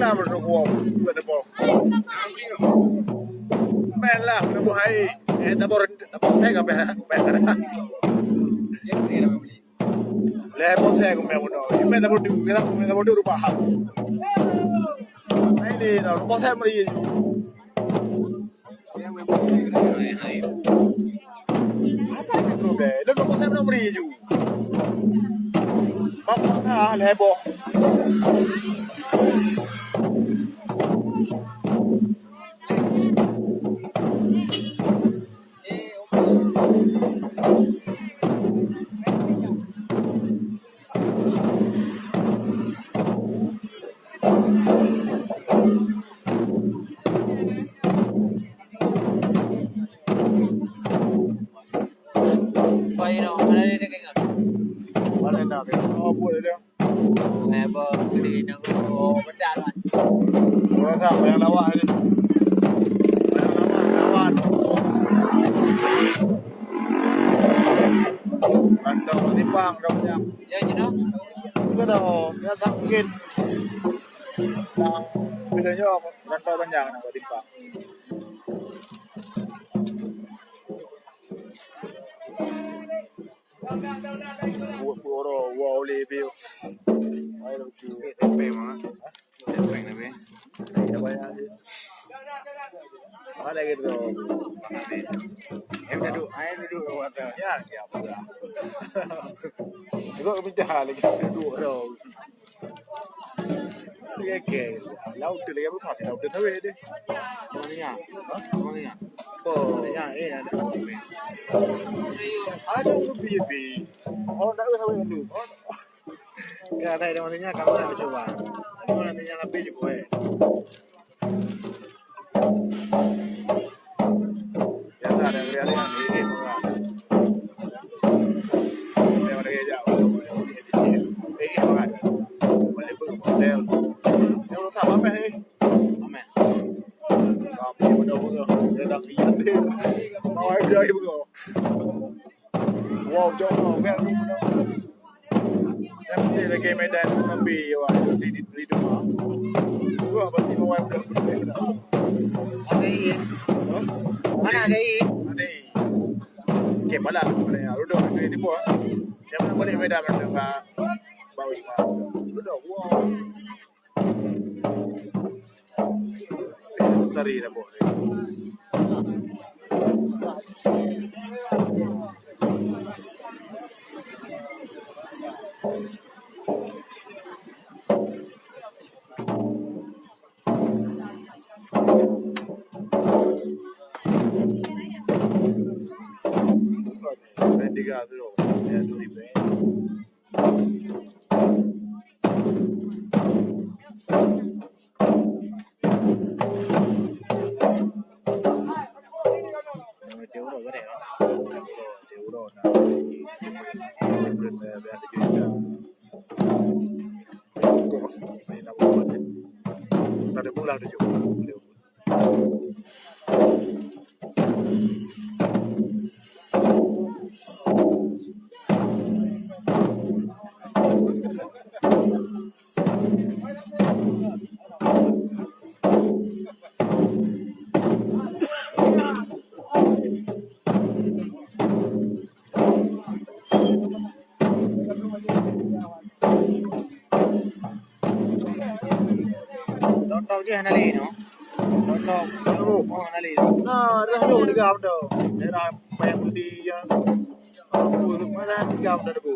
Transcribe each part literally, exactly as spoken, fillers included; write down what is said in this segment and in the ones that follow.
Nah, menurut gua, gua tepok. Main lah, udah buhai. Eh, tepok, tepok saya nggak pernah, nggak pernah. Lé po thèe keumeung bunoe. Mé taboh du, mé taboh du rubah hab. Hai lé, po thèe meuri ju. Apa itu problem? Lé po thèe meuri ju. Mak ha lé boh. Mana nak? Oh, buat dia. Eh, apa, gede nak, oh, bedak lah. Orang tak payah lawak ni. Payah lawak, lawan. Kantong timpang dah banyak. Ya, you know. Kita tahu, kita tak mungkin. Nah, bedanya apa? Kantong banyak nak timpang. Buat pura, wah, oleh biu. Ayo, biu. Tempe mana? Tempe tapi. Ada banyak. Mana gitu? Ayo duduk, ayo duduk kata. Ya, siapa? Kok minta lagi duduk orang. Lagèe laut tu lagèe bukan laut tu tahu deh. Mana? Oh, ya, eh, ada. Ada tu bi bi. Oh, nak tahu dulu. Ya, tadi ada maksudnya kamu nak cuba. Kamu nantinya lebih cuba, eh. Biasa ada yang lihat-lihat, eh, eh, orang. Dia ada kerja, eh, eh, orang. Boleh pun hotel. Dia orang sama meh, eh. Ameh. Tapi mana pun dia dah lihat, eh. Mau ada, eh, bro. Wow, jauh, kan? Tapi lagi medan lebih, wah, di, di, di rumah. Wah, berarti mau yang dah betul dah. Ada iya. Mana ada iya? Ada iya. Okey, malah boleh ya. Udah, itu, itu buah. Dia mana boleh medan, medan, Pak. Bagus, Pak. Udah, wow. Tari dah buat dia. Tiga tu, ya, dua ribu. Lontong je hana lé, no? Lontong. Oh, hana lé. Nah, dah tu tiga benda. Daerah Payah Budi ya. Aku mana tiga benda tu.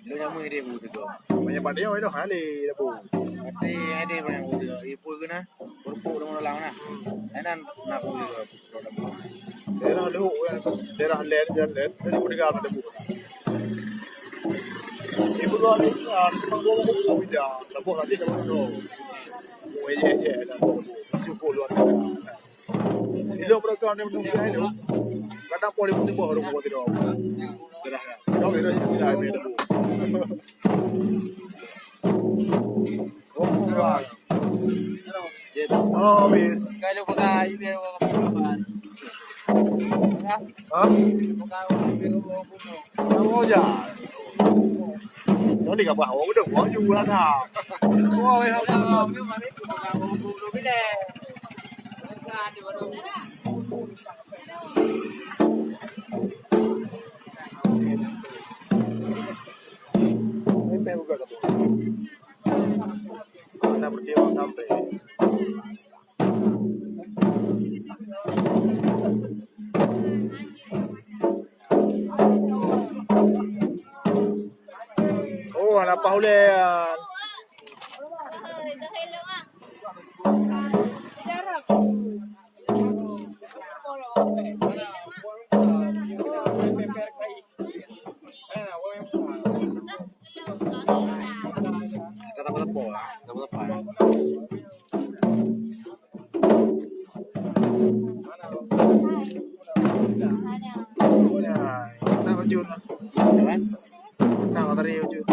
Lu nyamui dia bu tu. Banyak pada yang dah hana lé dah bu. Pati ada banyak bu tu. Ibu kena. Kerupuk dalam dalam nah. Enan nak kulit. Daerah Lehok kan, daerah Len, Jalan Len, dari Penegak ada bu. Ibu dua ni, ah, memang dua buku beda. Lepas nanti kalau tu, oh, iya, iya, dan tu, cukup luar biasa. Ilo mereka ni menunggu ilo. Kadang boleh pun tiba orang buat tidak. Daerah, daerah, daerah, daerah, daerah. Oh, wis. Kalau bukan, ibu bukan. Hah? Bukan, ibu bukan. Kamu aja. Nyoe ni ka bah, oh, udah, wah, juga dah. Wah, ya Allah. Ini buka tu. Mana bertiup sampai. Oh, hana paih ulèe. Ka sapo-sapo lah, sapo-sapo lah. Nah, baju nah. Kan? Nah, tadi baju.